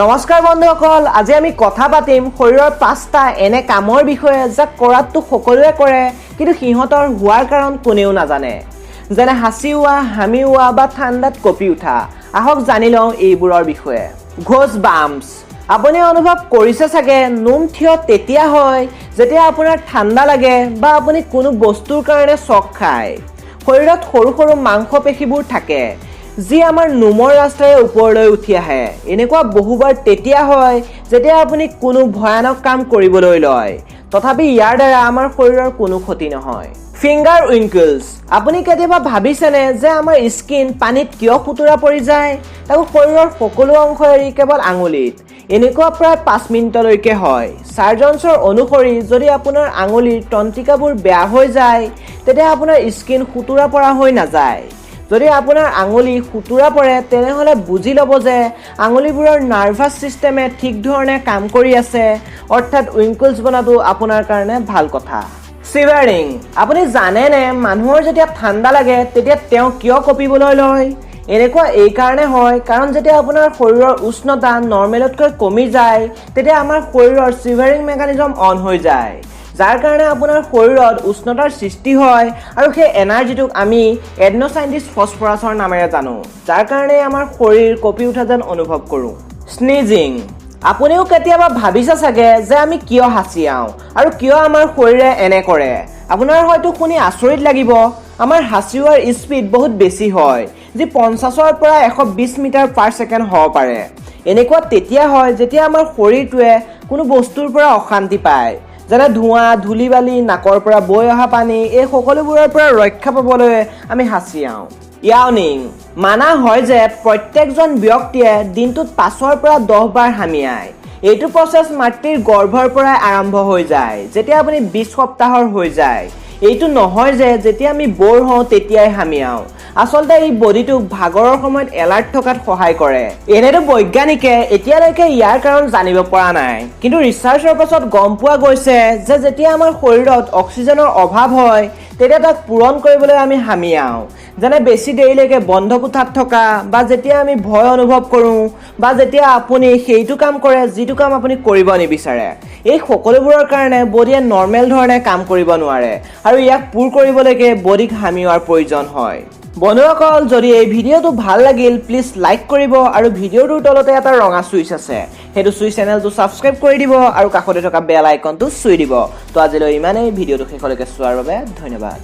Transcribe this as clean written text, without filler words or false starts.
নমস্কাৰ বন্ধুসকল, আজি আমি কথা পাতিম শৰীৰৰ পাঁচটা এনে কামৰ বিষয়ে, যাক কৰাততো সকলোৱে কৰে, কিন্তু সিহঁতৰ হোৱাৰ কাৰণ কোনেও নাজানে। যেনে হাঁচিওৱা, হামিওৱা বা ঠাণ্ডাত কঁপি উঠা। আহক জানি লওঁ এইবোৰৰ বিষয়ে। গুজ বাম্পছ। আপুনি অনুভৱ কৰিছে চাগে, নোম থিয় তেতিয়া হয় যেতিয়া আপোনাৰ ঠাণ্ডা লাগে বা আপুনি কোনো বস্তুৰ কাৰণে চক খায়। শৰীৰত সৰু সৰু মাংসপেশীবোৰ থাকে, যি আমাৰ নোমৰ ৰাস্তাৰে ওপৰলৈ উঠি আহে। এনেকুৱা বহুবাৰ তেতিয়া হয় যেতিয়া আপুনি কোনো ভয়ানক কাম কৰিবলৈ লয়। তথাপি ইয়াৰ দ্বাৰা আমাৰ শৰীৰৰ কোনো ক্ষতি নহয়। ফিংগাৰ উইংকলছ। আপুনি কেতিয়াবা ভাবিছেনে যে আমাৰ স্কিন পানীত কিয় সুতুৰা পৰি যায়, তাকো শৰীৰৰ সকলো অংশ এৰি কেৱল আঙুলিত? এনেকুৱা প্ৰায় 5 মিনিটলৈকে হয়। চাৰ্জনছৰ অনুসৰি যদি আপোনাৰ আঙুলিৰ তন্ত্ৰিকাবোৰ বেয়া হৈ যায়, তেতিয়া আপোনাৰ স্কিন সুতুৰা পৰা হৈ নাযায়। যদি আপোনাৰ আঙুলি সুতুৰা পৰে, তেনেহ'লে বুজি ল'ব যে আঙুলিবোৰৰ নাৰ্ভাছ ছিষ্টেমে ঠিক ধৰণে কাম কৰি আছে। অৰ্থাৎ উইংকলছ বনাটো আপোনাৰ কাৰণে ভাল কথা। চিভাৰিং। আপুনি জানেনে, মানুহৰ যেতিয়া ঠাণ্ডা লাগে তেতিয়া তেওঁ কিয় কঁপিবলৈ লয়? এনেকুৱা এইকাৰণে হয়, কাৰণ যেতিয়া আপোনাৰ শৰীৰৰ উষ্ণতা নৰ্মেলতকৈ কমি যায়, তেতিয়া আমাৰ শৰীৰৰ চিভাৰিং মেকানিজম অন হৈ যায়, যাৰ কাৰণে আপোনাৰ শৰীৰত উষ্ণতাৰ সৃষ্টি হয় আৰু সেই এনাৰ্জিটোক আমি এডন'চাইন ফছফৰাছৰ নামেৰে জানো, যাৰ কাৰণে আমাৰ শৰীৰ কঁপি উঠা যেন অনুভৱ কৰোঁ। স্নিজিং। আপুনিও কেতিয়াবা ভাবিছে চাগে যে আমি কিয় হাঁচিয়াওঁ আৰু কিয় আমাৰ শৰীৰে এনে কৰে। আপোনাৰ হয়তো শুনি আচৰিত লাগিব, আমাৰ হাঁচিওৱাৰ স্পীড বহুত বেছি হয়, যি 50ৰ পৰা 120 মিটাৰ পাৰ ছেকেণ্ড হ'ব পাৰে। এনেকুৱা তেতিয়া হয় যেতিয়া আমাৰ শৰীৰটোৱে কোনো বস্তুৰ পৰা অশান্তি পায়, যেনে ধোঁৱা, ধূলি বালি, নাকৰ পৰা বৈ অহা পানী। এই সকলোবোৰৰ পৰা ৰক্ষা পাবলৈ আমি হাঁচিয়াওঁ। য়াউনিং। মানা হয় যে প্ৰত্যেকজন ব্যক্তিয়ে দিনটোত 5ৰ পৰা 10 বাৰ হামিয়ায়। এইটো প্ৰচেছ মাতৃৰ গৰ্ভৰ পৰাই আৰম্ভ হৈ যায়, যেতিয়া আপুনি 20 সপ্তাহৰ হৈ যায়। এইটো নহয় যে যেতিয়া আমি ব'ৰ হওঁ তেতিয়াই হামিয়াওঁ। আচলতে এই বডিটোক ভাগৰৰ সময়ত এলাৰ্ট থকাত সহায় কৰে। এনেতো বৈজ্ঞানিকে এতিয়ালৈকে ইয়াৰ কাৰণ জানিব পৰা নাই, কিন্তু ৰিচাৰ্চৰ পাছত গম পোৱা গৈছে যে যেতিয়া আমাৰ শৰীৰত অক্সিজেনৰ অভাৱ হয়, তেতিয়া তাক পূৰণ কৰিবলৈ আমি হামিয়াওঁ। যেনে বেছি দেৰিলৈকে বন্ধ কোঠাত থকা বা যেতিয়া আমি ভয় অনুভৱ কৰোঁ বা যেতিয়া আপুনি সেইটো কাম কৰে যিটো কাম আপুনি কৰিব নিবিচাৰে। এই সকলোবোৰৰ কাৰণে বডিয়ে নৰ্মেল ধৰণে কাম কৰিব নোৱাৰে আৰু ইয়াক পূৰ কৰিবলৈকে বডিক হামিওৱাৰ প্ৰয়োজন হয়। বন্ধুসকল, যদি এই ভিডিঅ'টো ভাল লাগিল, প্লিজ লাইক কৰিব আৰু ভিডিঅ'টোৰ তলতে এটা ৰঙা চুইচ আছে, সেইটো চুই চেনেলটো ছাবস্ক্ৰাইব কৰি দিব আৰু কাষতে থকা বেল আইকনটো চুই দিব। তো আজিলৈ ইমানেই। ভিডিঅ'টো শেষলৈকে চোৱাৰ বাবে ধন্যবাদ।